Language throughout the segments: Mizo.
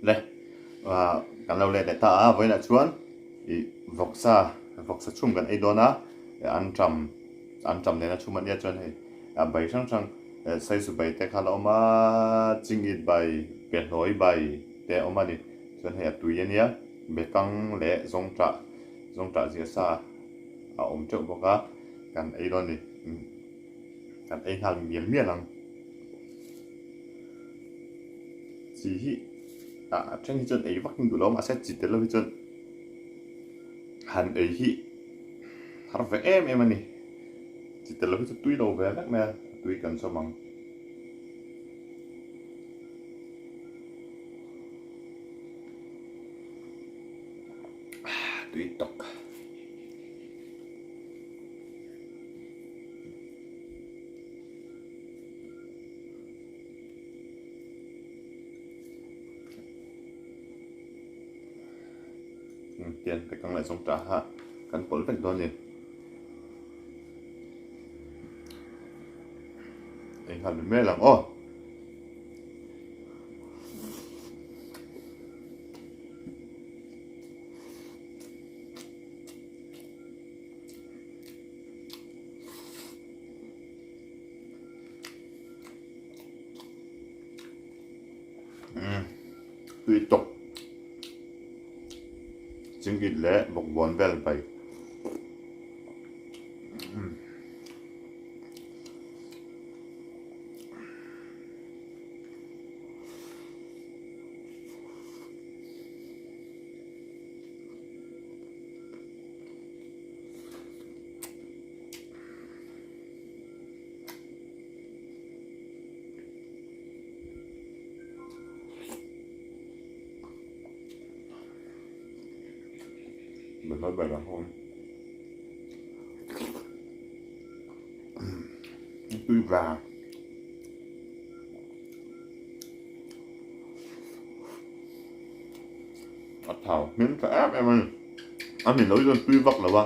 Le kan lo let leh ta a, vawiinah chuan ih vawksa vawksa chhum kan ei dawn a, anṭam anṭam nena chhum a nia chuan hei bai hrang hrang saisu bai te kha la awm a, chingit bai, pehlawi bai te a awm a ni, chuan hei a tui a nia, bekang leh zawngṭah zawngṭah ziah sa a awm teuh bawk a, kan ei dawn a ni. Kan ei nghal mial mial ang. Chi hi ah a then hi chuan ei vak in duh lo a mahse chi tel lo hi chuan han ei hi har ve em em a ni. Chi tel lo hi chu tui lo ve vek mai a, a tui kan sawm ang. Tui tawk. Tian ka kang leh zawng ta ha kan pawlh vek dawn a ni. Ei nghal mai mai ang aw. Tui tawk chingit leh bawkbawn vel bai. Tui vàng. A thau hmel tha em em a ni. A ni lo hi chuan tui vak lo a.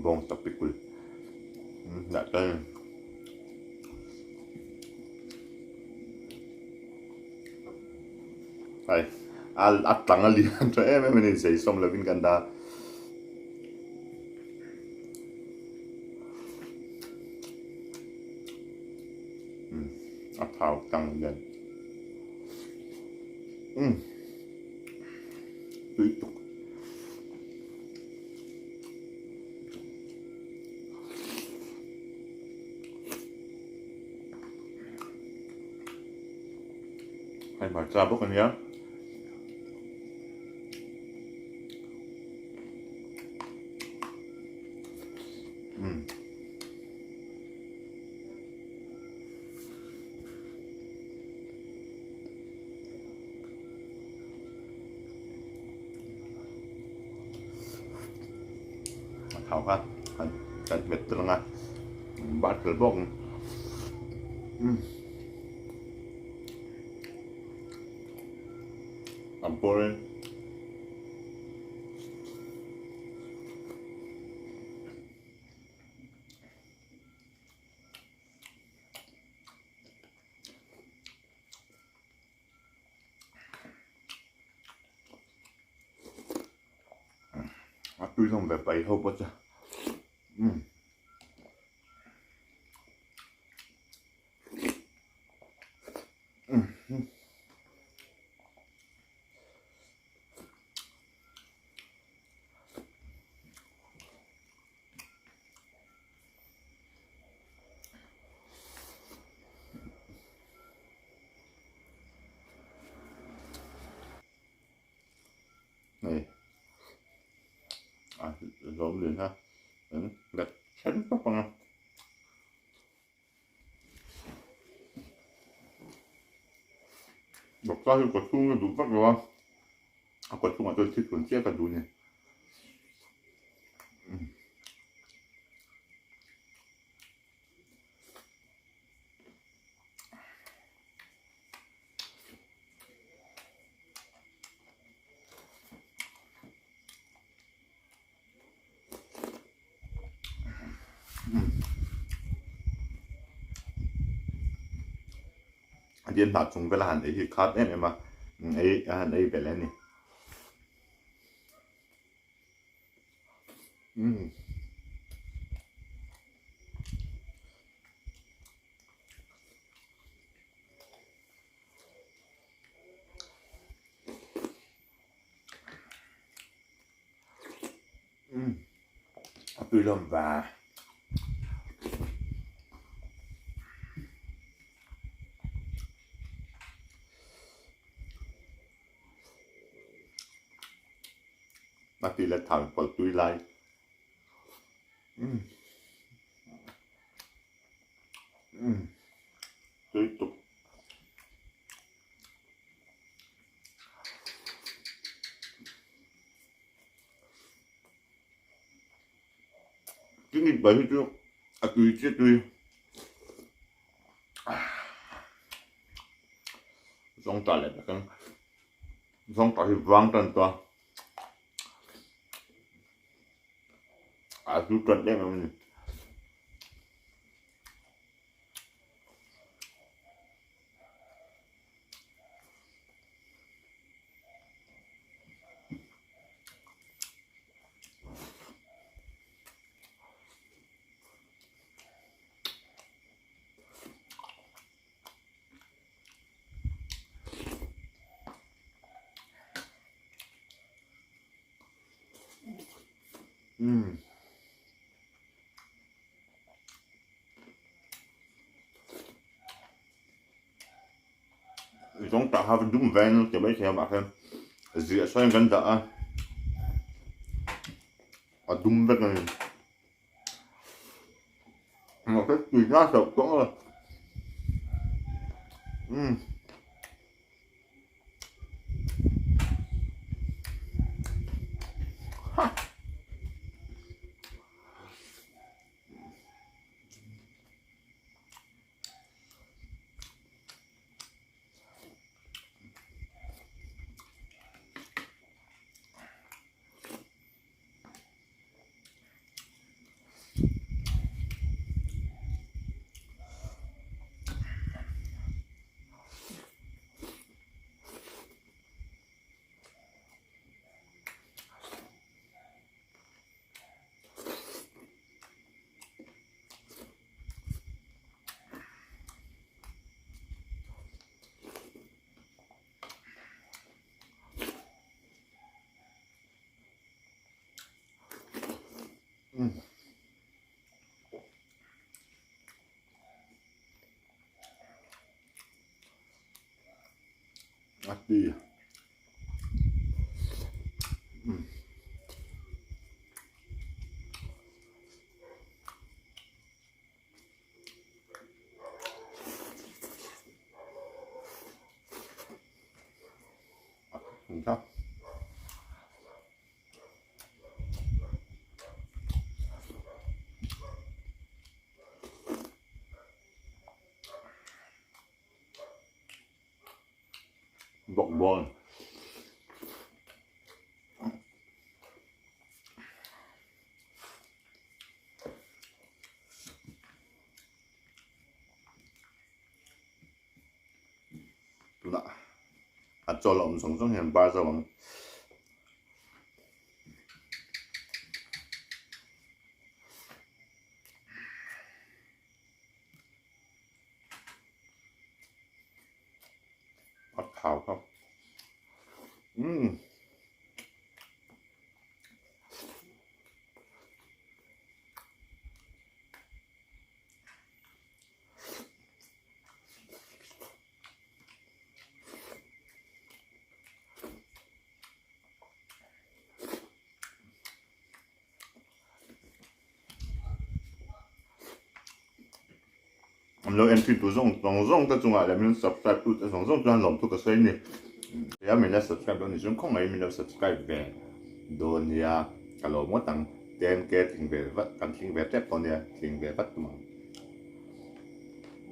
Bawng tak pikul dah tel. Hei a a tlang a lian tha em em a ni zei sawm lovin kan dah. A thau tlang lian. Umm tui tuk. Hei hmarcha bawk a nia. Umm. A thau kha kan kan hmet tel ang a bat tel bawk ang. Umm. A boring. A tui hlawm ve pai ho pawh chu. Umm. Hei a zawm leh kha an let then tawp ang a. Doctor hi ka chhung a duh vak lo a, a kawt chungah chuan thil tun chiah ka duh a ni. Dian hnah chung vela han ei hi khat em em a, ei a han ei belh a ni. Umm. Umm. A tui hlawm va. A ti leh thau pawlh tui lai. Umm. Umm. Tui tuk. Chingit bai hi chu a tui chiah tui. Zawngtah leh tak ang. Zawngtah hi vang tan ta. A hlu tan em em a ni. Umm. Zawng tah kha dum ve in ti mai thei a mahse ziah sawn kan dah a a dum vek a ni mahse tui nasa loh tawng a umm. A ti. Bawkbawn. Tunah a chaw la awm zawng zawng hian bar zo ang. A thau kha. Umm. An lo entry tu zawng zawng zawng te chungah leh min subscribe tu te zawng zawng chuan lawmthu ka sawi a ni. Tia min la subscribe dawn ni chuan khawngaih min lo subscribe ve dawn nia ka lo ngawt ang 10k tling ve vat kan tling ve tep dawn nia tling ve vat tum ang.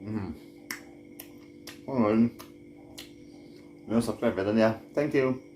Umm khawngaih min lo subscribe ve dawn nia thank you.